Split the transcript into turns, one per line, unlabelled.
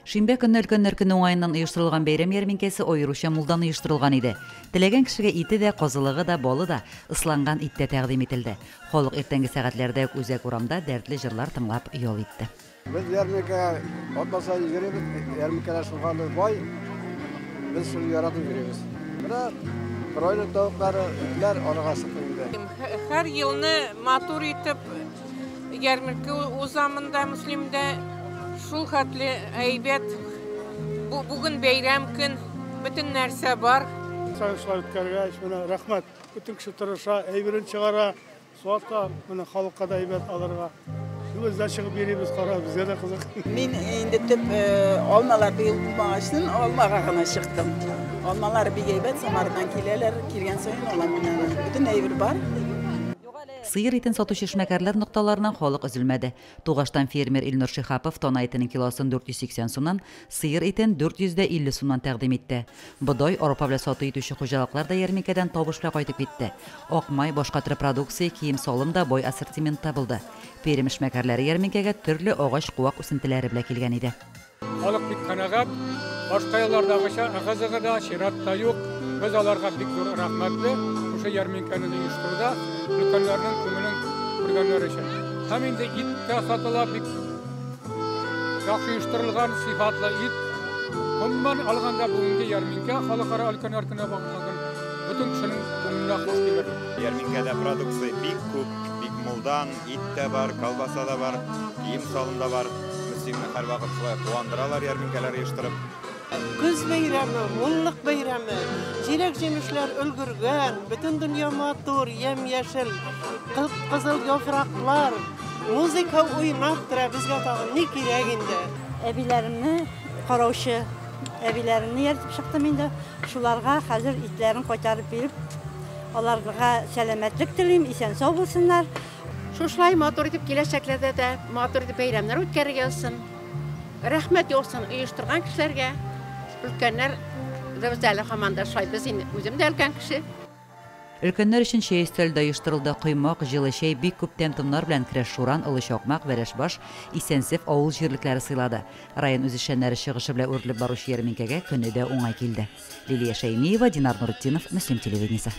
Шимбә көнне Өлкәннәр көне уңаеннан оештырылган бәйрәм ярминкәсе аеруча мулдан оештырылган иде. Теләгән кешегә ите дә, казылыгы да, балы да, ысланган ит тә тәкъдим ителде. Халык иртәнге сәгатьләрдә үк үзәк урамда дәртле җырлар тыңлап ял итте.
Без ярминкәгә атна саен йөрибез, ярминкәләр шулкадәр бай, без шуны яратып йөрибез. Менә бройлер тавыклары, итләр арага чыкты инде.
Һәр елны матур итеп ярминкә уза монда Мөслимдә. Шул хәтле әйбәт. Бүген бәйрәм көн, бөтен нәрсә бар.
Шулай үткәргәч, менә рәхмәт. Бөтен кеше тырыша, әйберен чыгара. Сата, менә халыкка да әйбәт алырга. Без дә чыгып йөрибез, кара, безгә дә кызык.
Мин инде төп алмалар быел булмагачтын, алмага гына чыктым. Алмалар бик әйбәт, Самарадан киләләр, килгән саен алам мин аны. Бөтен әйбер бар.
Сыер итен сатучы эшмәкәрләр нокталарыннан халык өзелмәде. Тугаштан фермер Илнур Шиһапов тана итенең килосын 480 сумнан, сыер итен 450 сумнан тәкъдим итте. Бодай, арпа белән сату итүче хуҗалыклар да ярминкәдән табыш белән кайтып китте. Ак май, башка төр продукция, кием-салым да бай ассортиментта булды. Пермь эшмәкәрләре ярминкәгә төрле агач-куак үсентеләре белән килгән иде.
Халык бик канәгать, башка еллардагыча ыгы-зыгы да, чират та юк. Без аларга бик зур рәхмәтле, шушы ярминкәне оештыруда өлкәннәрнең күңелен күргәннәре өчен. Һәм инде ит тә сатыла, бик яхшы оештырылган, сыйфатлы ит. Гомумән алганда, бүгенге ярминкә, Халыкара өлкәннәр көненә багышланган, бөтен кешенең күңеленә хуш килер.
Ярминкәдә продукция бик күп, бик мулдан, ит тә бар, колбаса да бар, кием-салым да бар. Мөслимне һәрвакыт шулай куандыралар ярминкәләр оештырып.
Көз бәйрәме, муллык бәйрәме. Җиләк-җимешләр өлгергән, бөтен дөнья матур, ямь-яшел, кып-кызыл яфраклар, музыка уйнап тора, безгә тагын ни кирәк инде?
Әбиләремне караучы әбиләремне ияртеп чыктым инде. Шуларга хәзер итләрен кайтарып биреп, аларга сәламәтлек телим, исән-сау булсыннар.
Шушылай матур итеп киләчәкләрдә дә матур итеп бәйрәмнәр үткәрергә язсын. Рәхмәт яусын оештырган кешеләргә. Өлкәннәр без әле һаман да шулай, без инде үзем дә өлкән кеше.
Өлкәннәр өчен чәй өстәле дә оештырылды. Коймак, җылы чәй, бик күп тәм-томнар белән Керәш Шуран, Олы Чакмак, Вәрәшбаш, Исәнсеф авыл җирлекләре сыйлады. Район үзешчәннәре чыгышы белән үрелеп баручы ярминкәгә көне дә уңай килде. Лилия Шәймиева, Динар Нуретдинов, Мөслим телевидениесе.